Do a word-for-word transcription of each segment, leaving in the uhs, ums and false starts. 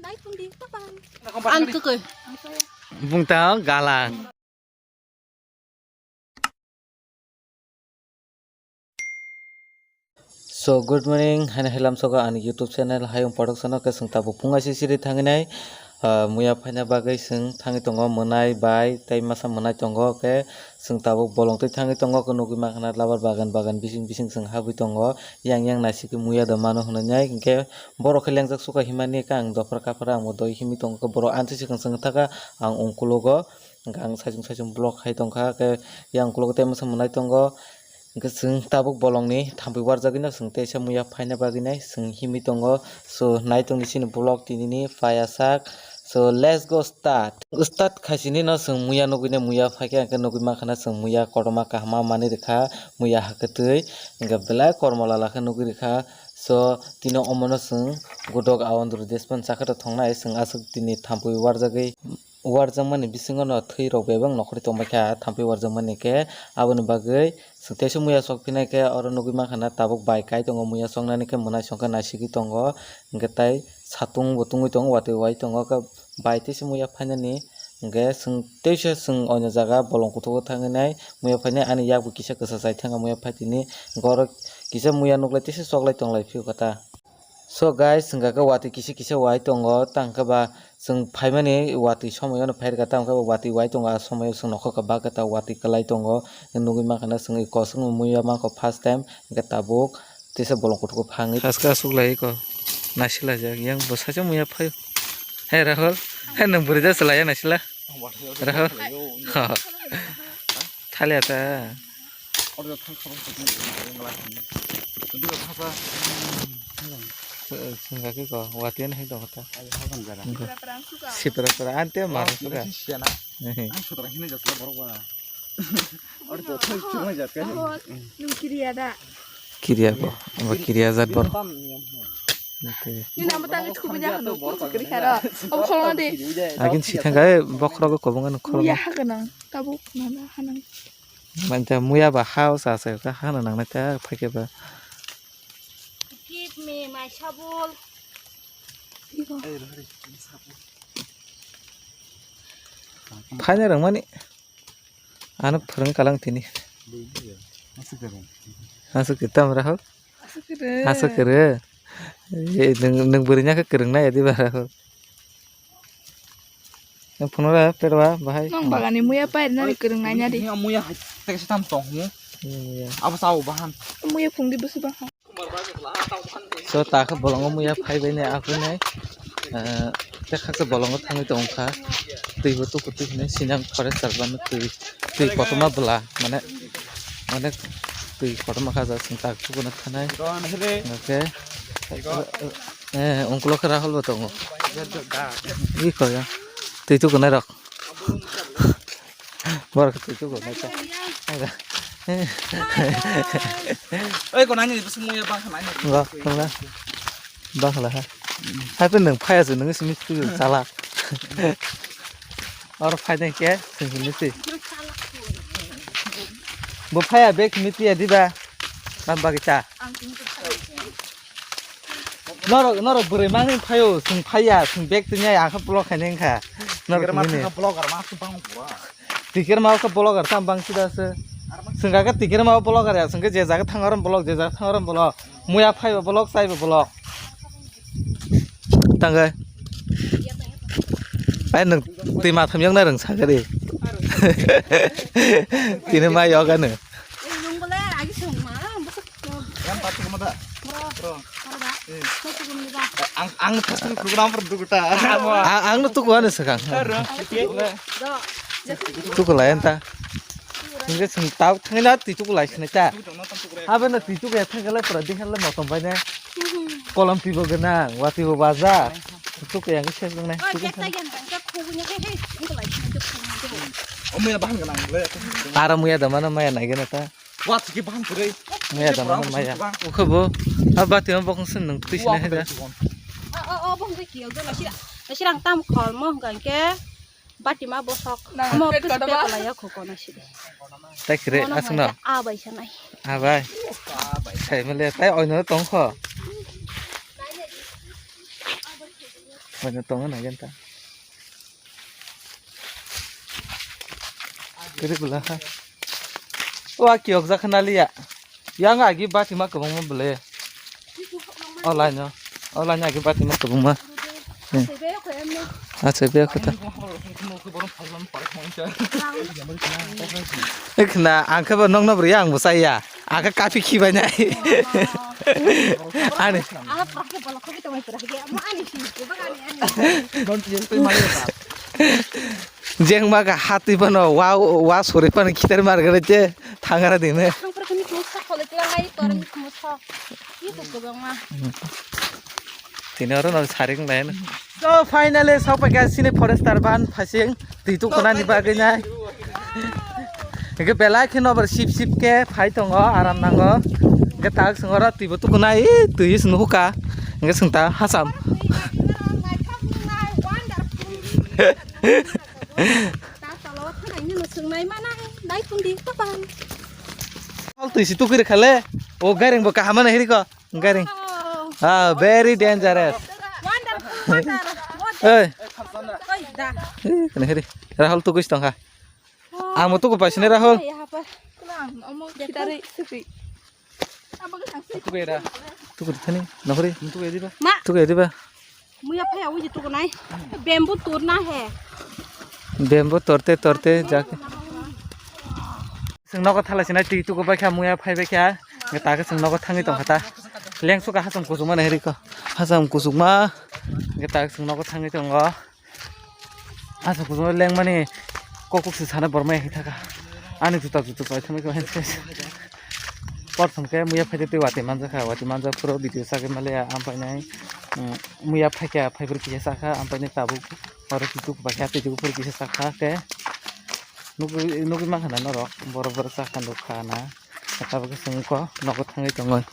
Ang tukui. Bungtang galang. So, good morning, haino helam sogo ani YouTube channel Hayung Production o ke chwng tabuk phung aisi siri thangwi nai, ah, muya phaina bagwi chwng thangwi tongo, mwnai bai tei masa mwnai tongo, ke chwng tabuk bolong twi thangwi tongo, ke nugwi mankha na labar bagan bagan bising bising chwng habwi tongo, yang yang naisik muya da mano hwnwi nai, hinkhe borok khe lengjak suka himani, ke ang dophra kaphra ang bo doi himwi tongo, ke borok amtwi swkang swkang thaka ang ungkulogo. Hwnkhe ang saichung saichung vlog khai tongkha, khe yang ukulok tei masa mwnai tongo. Hwnkhe chwng tabuk bolongni thampui warjagwino chwng teisa muya phaina bagwinai chwng himwi tongo. So, nai tongdi chini vlog tinini phayasak. So, let's go start. Start khaisinino chwng muya nugwinai, muya phaikhe hwnkhe nugwi mankhana chwng muya kotorma kahama manwi rwkha, muya hakwtwi. Hwnkhe belai kormo lala khe nugwi rwkha. So, tini omono chwng godok aondru despan chakhe tongkha, chwng aswk tini thampui warjagwi. Uarjakmani bisingo no thwi rok bebak nokhorwi tongbaikha, thampui uarjakmani khe. Aboni bagwi chwng teisa muya sok phinai khe oro nugwi mankha na tabuk bai kai tongo, muya soknani khe mwnai songkhe naisigwi tongo, hwnkhe tai satung bo tungwi tongo, watwi wai tongo, khe bai teisa muya phainani hwnkhe chwng teisa chwng oino jaga bolong kuthukgo thangwi nai muya phainai, ani yakbo kisa kwsa chai thangkha muya phaitini, hwnkhe oro kisa muya nuklai teisa choklai tonglai phiyokha ta. So guys, hwnkha khe watwi kisa kisa wai tongo, tangkhe ba chwng phaimani watwi somoyono phairwkha, tangkhe ba watwi wai tongo, a somoyo chwng nokhorkha bakhe ta watwi kwlai tongo, nugwi mankha na chwng kosongma muya mankha first time, hwnkhe tabuk teisa bolong kuthukgo phangwi. Saska aswk lai kho, naisilaijak, yang bwsaicha muya phaio. He Rahul, he nwng bwrwi ja chwlaiya naisila? Rahul, thaliya ta. Sengkha khe ko, watwi ani hai tongkha ta. Sipra pra, ante mar pra. Kiriya ko, abo kiriya jat bor. Nini amo tangwi thubi ja hano, kung chukri kharo. Abo kholong de. Agin sithang gai bokhro ko kobong ano kholong. Ya ha ganang, tabuk nana hanang. Manta muya ba hao sa sa ka hana nang na ta phai ke ba. Give me my shovel. Phai na rang mani. Ano phwrwng kalang tini. Aswk kwrwng. Aswk kwrwng tam Rahul. Aswk kwrwng. Aswk kwrwng. Eh, nwng, nwng bwrwi nya khe kwrwng nai di ba Rahul. Nwng phunura perwa bahai. Nwng bagani muya pairnani kwrwng nai nya di. Muya hai teke se tam tong hu. Muya. Abo sao bahan. Muya phungdi busu bahan. So, ta khe bolongo muya phai bai nai, aphuru nai, eh, tei khaksa bolongo thangwi tong kha. Twi bo tuku twi hinwi sinang forester bano twi, twi kotorma bwla, mane, mane twi kotorma kha, ja chwng tak tuku no thanai. Hwnkhe, eh, ungkulo khe Rahul bo tongo. Iko ya. Twi tuku nai rok. Borok twi tuku nai ta. Oi, ko nani bwswk muya bang kha nani. Ba, ba. Ba khala ha. Hai pe nwng phaya se nwng simi tu chala. Oro phai dai ke simi tu. Bo phaya bek mi tiya diba. Nam bagi ta. Norok, norok bwrwi mangni phaio, chwng phaiya, chwng bag twinya, ang khe vlog khainai wngkha. Norok tikir ma tini. Thangkha vlogger ma se bang bua. Tikir ma khe vlogger tam bang sida se. Chwng kha khe tikir ma vlogger ya, chwng khe je jaga thang oro vlog, je jaga thang oro vlog. Muya phaiba vlog, chaiba vlog. Tangkhe. Ai nwng twi ma tham yang na rwng sa gari. Tini ma yok ano. Nung bole agi sung ma, bwswk. Yang pati kemana? Bro. Bro. Bro. Eh. Ang, ang pasti program berdukuta. Ang, ang no tuku ano sakang. Bro. Tuku layan ta. Hingke sung tau thangna ti tuku lai sini ta. Habe na ti tuku ya thangla pra dikhala motom bai na. Kolom tibo gana, wati bo baja. Tuku yang ses gana. Omi na bahan gana le. Ara muya da mana maya nai gana ta. Wa, tiki bang purei. Maya da mana maya. Ukhe bo. A bati ma bokong sen nung twi sini hai da. O, o, o, bokong twi kiyok do, nasira. Nasira ang tam khol mo hwnkha hwnkhe bati ma bosok. Amo pet koto ba. Pet kola ya khoko nasiri. Tai kire asung na. A bai sanai. A bai. Sai mele tai oino tong kho. Mano tongo na genta. Kiri bela ha. O aki ok jakha naliya. Yang agi bati ma kwbangma bele. O line o. O line agi bati ma kwbangma. Hmm. Acha be kota. Ikhna ang khe bo nokno bwrwi ang bo chaya. Ang khe kapi khibai nai. Ani. Jeng ma ka hati pano wa wa suri pano khitar mar gare je thangara dine. Tini oro no saring lain. So finally sok paikha sini forester ban phasing twi tukhunani bagwi nai. Hingke belai khe nobar sip sip khe phai tongo, aram nango. Hingke tak song oro twi bo tukhunai, twi song nuhuka. Hingke song ta hasam. Hol twi si tukui rwkha le. O garing bo kaham mano hiri ko. Garing. Ah, very dangerous. Wonderful water. Oi. Oi, da. Eh, kene hiri. Rahul tukui si tongkha. Ang mo tuku paisini Rahul. Tuku era. Tuku thani. Nokri. Tuku ediba. Ma. Tuku ediba. Muya phai awi je tuku nai. Bamboo tur na he. Bamboo torte torte jak. Sing nogo thala sinai twi tuku bai kha muya phai bai kha. Nge ta khe sing nogo thangwi tong kha ta. Leng suka hasam kusuma nai riko. Hasam kusuma. Nge ta khe sing nogo thangwi tongo. Asa kuchung lengmani kokuk se sana bormai hai thaka. Ani juta juta choi thangwi ko hai se. Por thum khe muya phaide tei wati manjakha, wati manjak phuru video sagwi maliya, ampai nai, mm, muya phaikha, phaiphuru kisa sakha, ampai nai tabuk oro tutuk bai kha, tutuk phuru kisa sakha khe. Nugwi, nugwi mankha na norok, borok borok sakha nukha na. Tabuk khe chwng ko nogo thangwi tongo.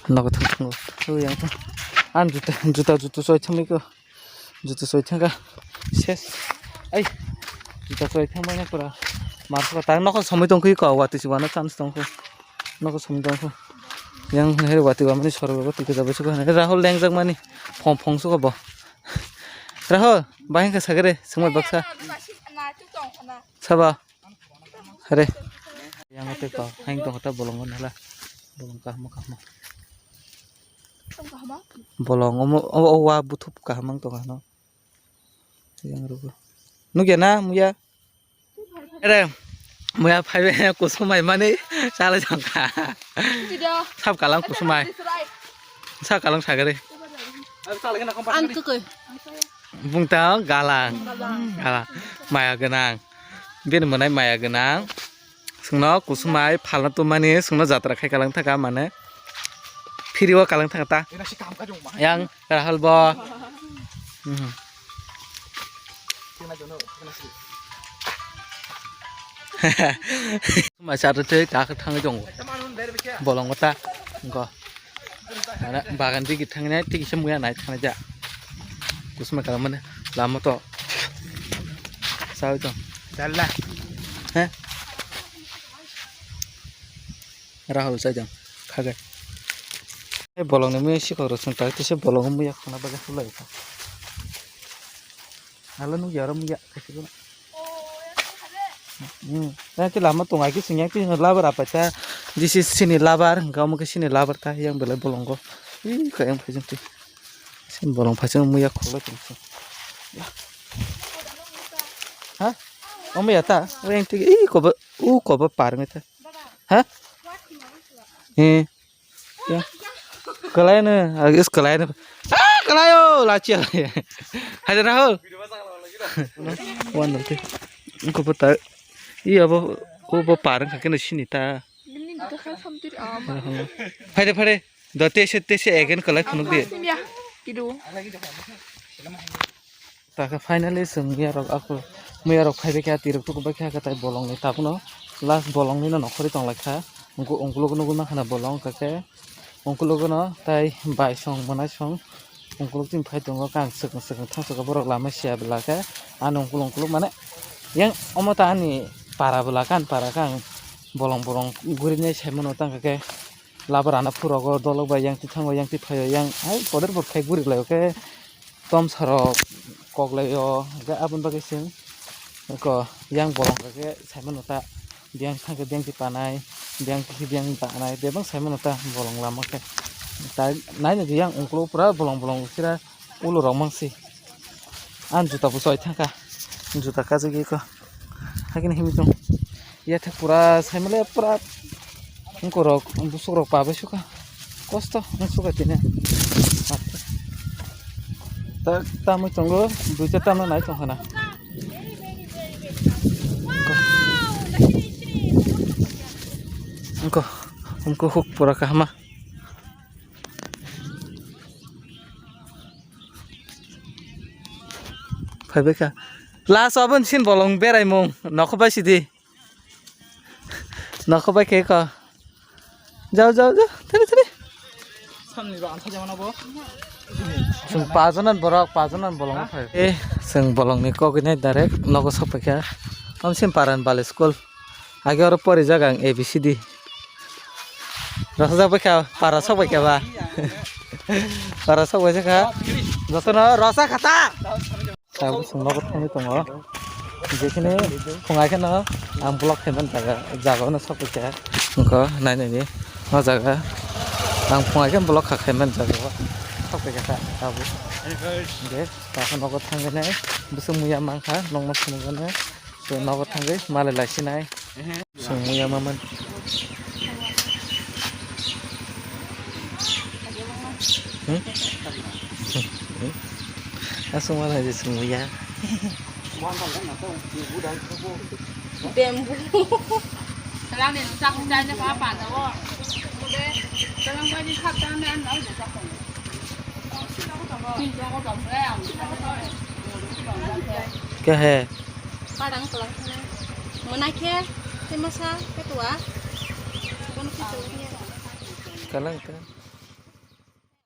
Nogo thang tongo. Ani juta, juta, juta choi thangwi ko. Juta choi thangkha. Ses. Ai. Juta choi thangmani pura. Mar pura ta nokho somoi tongkhi ko, wati si wana chance tongkho. Nokho somoi tongkho. Yang hwnwi watwi wamani sorok bo twi kajak bai suka hwnwi. Rahul lengjak mani. Phong phong suka bo. Rahul, bahai kha sagre, sumai baksa. Saba. Hare. Yang ate ko, haing tong kota bolong nala. Bolong kahmo kahmo. Bolong omo o wa buthup kaham ang tong ano. Yang rugo. Nugya na muya? Ere muya phaibe kusumai mani chala jangka. Sab kalang kusumai. Sab kalang sagari. Ang tukui. Bungtang galang. Galang. Maya gwnang. Bini mwnai maya gwnang. Sungno kusumai phalna tumani sungno jatra khai kalang thaka mane phiri o kalang thaka ta. Yang Rahul bo. Mhm. Masa tei kaka thangwi tongo. Bolong ta. Go. Ana bagan digi thangnai tigi se muya nai thangnai ja. Kusuma kalamani lama to. Sawi to. Dalla. He? Rahul sai jang. Khagai. Ei bolong ni muya sikok rok sung tai tise bolong muya khuna bagwi sulai kha. Alo nung yaro muya. Hmm. Yang ti lama tong ai ki sing yang ti labar apa ta. This is sini labar, hingka omo ke sini labar ta yang belai bolongo. Ih, kayang phai jeng ti. Sini bolong phai jeng muya kholo tong sing. Ya. Ha? Omo ya ta. Yang ti ih kobo u kobo par ngi ta. Ha? Eh. Ya. Kalaina, agis kalaina. Ah, kalayo, lachi alai. Hajar Rahul. Wan nanti. Engko pata. Iya bo, ko bo parang kake na sini ta. Phade phade. Do tese tese again kalai khunuk di. Ya. Kidu. Taka finally chwng miyarok ako miyarok phaibai kha tirok tukubai kha tai bolongni tabukno last bolongni no nokhorwi tonglaikha. Ungkulukgo nugwi mankha na bolong hwnkhe ungkulukgo no tai bai song mwnai song ungkuluk chini phai tongo kang swkang swkang thangsuka borok lama siya bwla khe ani ungkuluk ungkuluk mane yang omo ta ani para bwla khe ani para khe ang bolong bolong gurinai saimano tangkha khe labar ana phuru rogo dolok bai yang twi thango yang twi phaio yang hai koder bo khe guri laio khe. Tomsa rok koklai o, hwnkhe aboni bagwi chwng eko yang bolong rok khe sai mano ta, biyang thangkhe biyang twi panai, biyang khe biyang tanai, bebak sai mano ta bolong lama khe. Tai nai nai yang ungkuluk pura bolong bolong sira ulo rok mangsi. Ang juta bo choi thangkha, juta kajagwi eko. Hakhe himwi tong. Yathek pura saimale pura wngkorok, bwswkrok pabai sukha. Kosto wng sukha tini. Ta-, tamwi tongo, duita tamna nai tongkha na. Wngko, wngko huk pura kahama. Phaibai kha. Last o aboni sin bolong beraimung. Nokho bai sidi. Nokho bai khe ko. Jao, jao, jao. Thari, thari. Samni rok ansa jama na bo. Chwng pajonan borok, pajonan bolong phai. Eh, chwng bolongni kok ini direct nogo sok paikha. Amsin paran bali school. Age oro porijak ang A B C D. Rosajak bai kha, para sok bai kha ba. Para sok bai kha. Jotono rosa khata. Tabuk chwng nogo thangwi tongo. Jekhene phungai kheno ang vlog khaimani jaga, jaga ono sok paikha. Wngkha nai nai di o jaga. Ang phungai khe vlog kha khaimani jaga o sok paikha ta tabuk. Hwnkhe. Tamo nogo thangwi nai bwswk muya mankha, nokno phunukgwi nai. Tei nogo thangwi malai laisinai. Chwng muya maman. Hmm? Hmm? Aswk malai je chwng muya. Bamboo. Salami chak chai ne pa pa na wo. Salam bai di khap chang ne an nai de chak. Khe he? Padang kelang khe. Mwnai khe, khe masa, khe tuwa. Bono khe tuwa. Kelang khe.